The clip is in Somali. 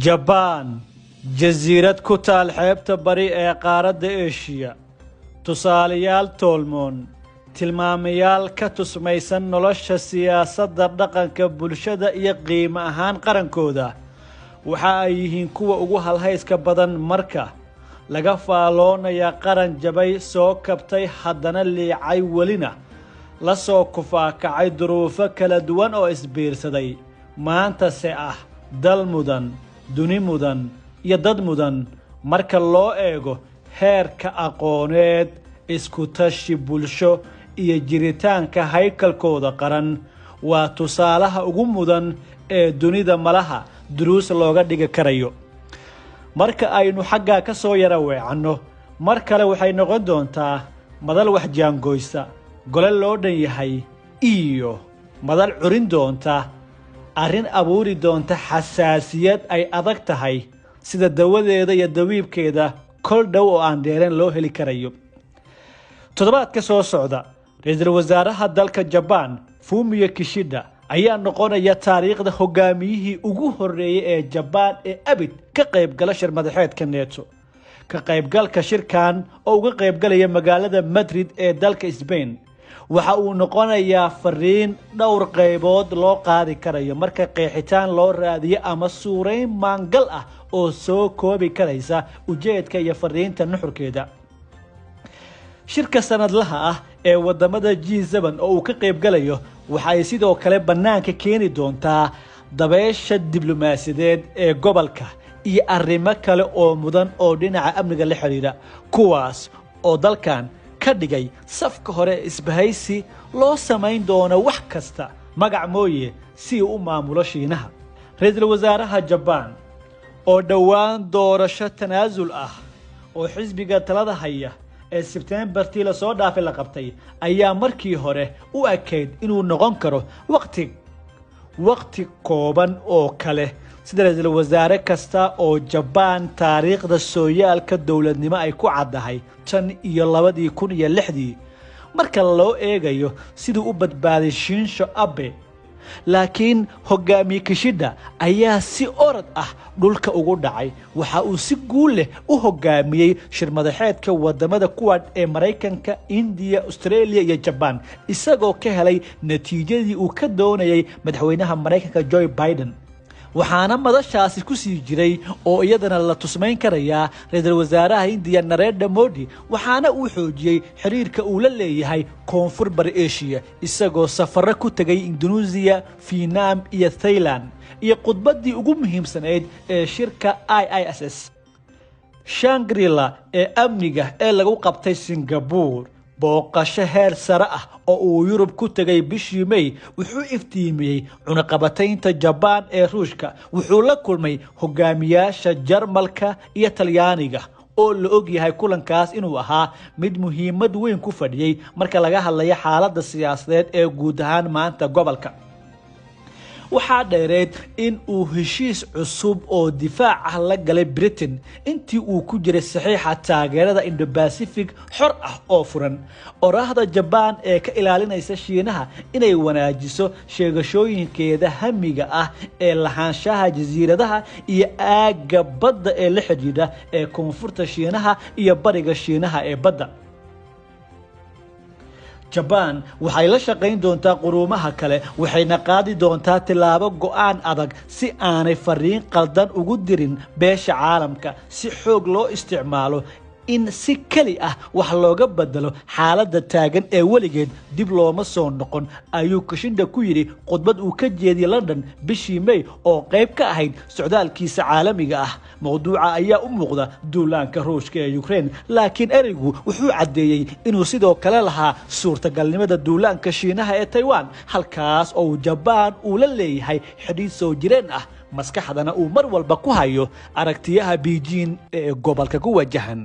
Jabaan, jasiirad ku taal xeebta bari ee qaaradda Eeshiya, tusaalayaal toolmoon, tilmaamayaal ka tusmaysan nolosha, siyaasadda, dhaqanka, bulshada iyo qiimo ahaan qarankooda, waxa ay yihiin kuwa ugu halhayska badan marka laga faaloonaya qaran jabay, soo kabtay, haddana liicay, welina la soo kufaakacay duruufo kala duwan oo isbiirsaday, maantase ah dal mudan, duni mudan iyo dad mudan marka loo eego heerka aqooneed, isku-tashi bulsho iyo jiritaanka haykalkooda qaran. Waa tusaalaha ugu mudan ee dunida malaha duruus looga dhigi karayo. Marka aynu xaggaa ka soo yara weecanno, mar kale waxay noqon doontaa madal wax jaangoysa, gole loo dhan yahay iyo madal curin doonta arrin abuuri doonta xasaasiyad ay adag tahay sida dawadeeda iyo dawiibkeeda kol dhow oo aan dheereen loo heli karayo. Toddobaadka soo socda, ra-iisul wasaaraha dalka Jabaan, Fumio Kishida, ayaa noqonaya taariikhda hogaamiyihii ugu horreeyey ee Jabaan ee abid ka qaybgala shir madaxeedka NATO. Ka qaybgalka shirkan oo uga qaybgalaya magaalada Madrid ee dalka Sbain waxa uu noqonayaa fariin dhowr qaybood loo qaadi karayo marka qeexitaan loo raadiyo ama suurayn maangal ah oo soo koobi karaysa ujeedka iyo fariinta nuxurkeeda. Shirka sanadlaha ah ee wadamada G7 oo uu ka qaybgalayo waxa ay sidoo kale bannaanka keeni doontaa dabeesha diblomaasiyadeed ee gobolka iyo arrimo kale oo mudan oo dhinaca amniga la xidhiidha, kuwaas oo dalkan ka dhigay safka hore isbahaysi loo samayn doono wax kasta magac mooye si uu u maamulo Shiinaha. Ra-iisul wasaaraha Jabaan oo dhowaan doorasho tanaasul ah oo xisbiga talada haya ee Sebteembartii lasoo dhaafay la qabtay ayaa markii hore u ekayd inuu noqon karo waqti kooban oo kale, sida ra-iisul wasaare kasta oo Jabaan taariikhda sooyaalka dowladnimo ay ku caddahay tan iyo 2006-dii, marka loo eegayo siduu u badbaaday Shinzo Abe. Laakiin hogaamiye Kishida ayaa si orod ah dhulka ugu dhacay. Waxa uu si guul leh u hogaamiyey shirmadaxeedka wadamada Quad ee Maraykanka, Indiya, Australia iyo Jabaan, isagoo ka helay natiijadii uu ka doonayay madaxweynaha Maraykanka, Joe Biden. Waxaana madashaasi ku sii jiray oo iyadana la tusmayn karayaa ra-iisul wasaaraha Hindiya, Narendra Modi. Waxaana uu xoojiyey xiriirka uu la leeyahay Koonfur Bari Asia, isagoo safarro ku tegay Indonesia, Vietnam iyo Thailand, iyo khudbaddii ugu muhiimsanayd ee shirka IISS Shangri-La ee amniga ee lagu qabtay Singapore. Booqasho heer sare ah oo uu Yurub ku tegay bishii May wuxuu iftiimiyey cunaqabataynta Jabaan ee Ruushka. Wuxuu la kulmay hogaamiyaasha Jarmalka iyo Talyaaniga, oo la og yahay kulankaas inuu ahaa mid muhiimad weyn ku fadhiyey marka laga hadlayo xaaladda siyaasadeed ee guud ahaan maanta gobolka. Waxaa dheereed in uu heshiis cusub oo difaac ah la galay Britain intii uu ku jiray saxiixa taageerada Indo-Pacific xor ah oo furan, oraahda Jabaan ee ka ilaalinaysa Shiinaha inay wanaajiso sheegashooyinkeeda hamiga ah ee lahaanshaha jasiiradaha iyo aagga badda ee la xidhiidha ee koonfurta Shiinaha iyo bariga Shiinaha ee badda. Jabaan waxay la shaqayn doontaa quruumaha kale, waxayna qaadi doontaa tillaabo go'aan adag si aanay fariin qaldan ugu dirin beesha caalamka si xoog loo isticmaalo in si keli ah wax looga bedelo xaaladda taagan ee weligeed dib looma soo noqon, ayuu Kishida ku yidhi khudbad uu ka jeediyey London bishii May oo qayb ka ahayd socdaalkiisa caalamiga ah. Mowduuca ayaa u muuqda duulaanka Ruushka ee Ukraine, laakiin ereygu wuxuu caddeeyey inuu sidoo kale lahaa suurtagalnimada duulaanka Shiinaha ee Taiwan, halkaas oo Jabaan uu la leeyahay xidhiid soo jireen ah, maskaxdana uu mar walba ku hayo aragtiyaha Beijing ee gobolka ku wajahan.